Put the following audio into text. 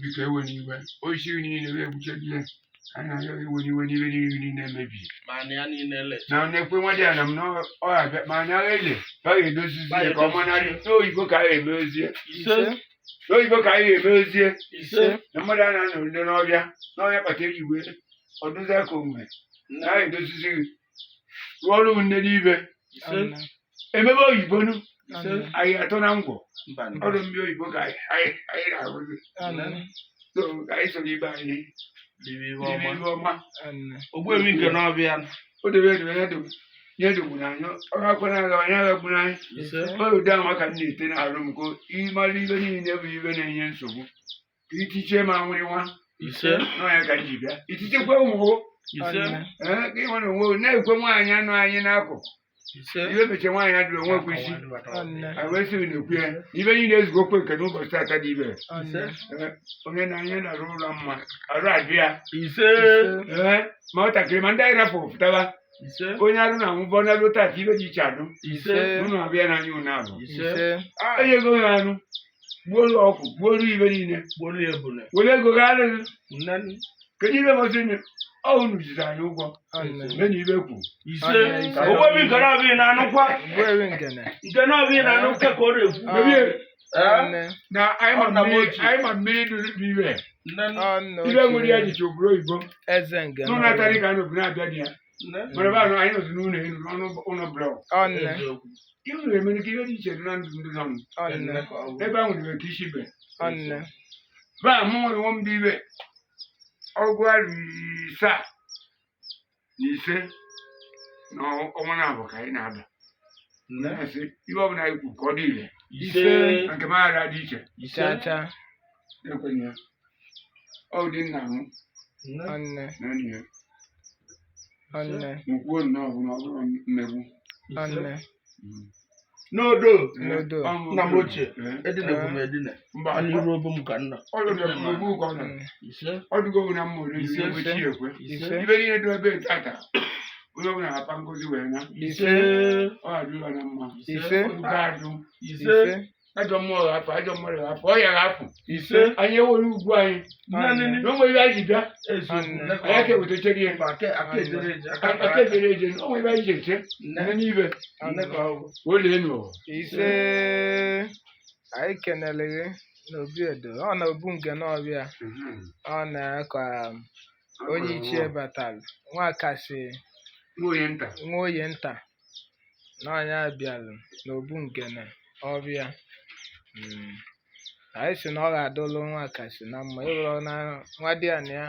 Biko ewe n'iwe, osisi niile wee egbuche gị ya. Anyị na-arịọ gị ewe n'iwe n'ibe niile niile emebi. Ma na ya niile le. Na na-ekwe nwa dị ya na m na ọ ga-abịa ma anyị agha ele ka ọ ga-edozizi ya ka ọ manarị n'oyibo ka anyị emezie. Ise. N'oyibo ka anyị emezie. Ise. Na mmadụ a na-anọ ndị n'ọbịa n'ọbịa kpata eji wee ọdụzi aka omume na anyị edozizi gị rụọ ọrụ nne n'ibe. Ise. Emebe oyibo nu. Ise. Anyị atọ na ngwọ. Mba. Ọrụ mmiri oyibo ka anyị na-arụzi. So ka anyị soro ibe anyị Libe ihe n'ime ọma. ihe ọma. Ogbuefi nke n'ọbịa. O debe edebe ya dobe ya dogburu anyị ọrụ akwa na-agha anyị aghagburu anyị. Ise. Ọ ụdị ahụ ka m na-ete n'arụ m ka ịmara ibe niile bụ ibe na-enye nsogbu ka itichie m anwụrị nwa. Ise. N'ọnya ka m ji bịa itichekwa ụmụ. Ise. Ee, ka ịnwe na onwe na-ekwe nwaanyị anụ anyị n'akụ. Ise. Ibe mechie nwaanyị adịrị onwe kwesị anyị wee sị na-ekwu ya ibe niile ezugokwe nke n'ụbọchị tata dị ibe. Ise. Ee, onye na onye na-arụ ụlọ mma arụ adị ya. Ise. Ee, ma ọtakịrị ma ndị anyị rapụ pụtaba. Ise. Onye arụ na-anwụ bọ na ruo tata ibe dị iche adụ. Ise. Unu abịa n'anya unu abụ. Ise. Enye ego ha anụ gbuolu ọkụ gbuolu ibe niile. Gbolu ebule. Were ego ga arụghị. Nne. Kedu ibe bọsị ọ unu jizi anyị ụgwọ mee na ibe kwu. Ise. Ogbuefi nke n'ọbịa na-anụkwa. Nke n'ọbịa na-anụ nke ka ọ na-ekwu. Mebie. Ee. Na anyị ma Ọ na m mmiri ochie. anyị ma mmiri dị n'ibe. Nne. Ibe nwere ya jicha obodo oyibo. Eze ngene. N'ụlọ atarị ka anyị obodo na-abịa dị ya. Nne. Mana ebe ahụ anyị nọzi n'ụlọ elu n'ọnụ ụlọ block. Eziokwu. Ihe unu ga-emere ka ihe dị iche dị na ndụ ndị nọ Nne ka ọ bụ. ebe ahụ dịbe ka isi be ba mụ nwere nwe m dị ibe ọgụ arọ 75 na ọnwa na-abụ ka anyị na-aba. Nne. Na-asị ibe ọbụla anyị kwuru ka ọ dị ire. Ise. Na nke m aghara dị iche. Ise. Na-ekwenye ya ọ dị nna m. Nne. Na enyi ya m kwuo nnọọ bụ na ọ bụrụ mmegbu. Ise. N'odo. N'odo. Nna m ochie. Edina bụ m edina. Mba. Ọ n'iru obu m ka nna. Ọlụdọgbu ka ọ nọ. Ise. Ọ dụgo m na mma ole Ise. ebe chi ekwe. Ise. Ibe niile dị ebe tata onye ọbụla na-apa ngozi wee na Ise. ọ adịla na mma. Ise. Ọdụgo adụ. Ise. Ajọ mmụọ ga-afụ, ajọ mmadụ ga-afụ, ọya ga-afụ. Ise. Anyị ewere ugwu anyị Nne. na onwe ibe anyị ji bịa. Eziokwu. Nne ka anyị ọ aka bụ. ewetachere ya. Mba, aka ejere eje. Aka aka aka ejere eje onwe ibe anyị ji eche Nne. nne n'ibe. Nne ka ọ bụ. Olee nụ. Ise. Anyị kenele gị n'obi edo ọ na obu nke n'ọbịa ọ na-akọ onye ichie batara nwakasị. Nwa onye nta. Nwa oye nta na ọnya bịalụ n'obu ngene ọbịa. Anyị sị na ọ ga-adụlụ nwakasị na mma ịbụrụ na nwa dị ya na ya.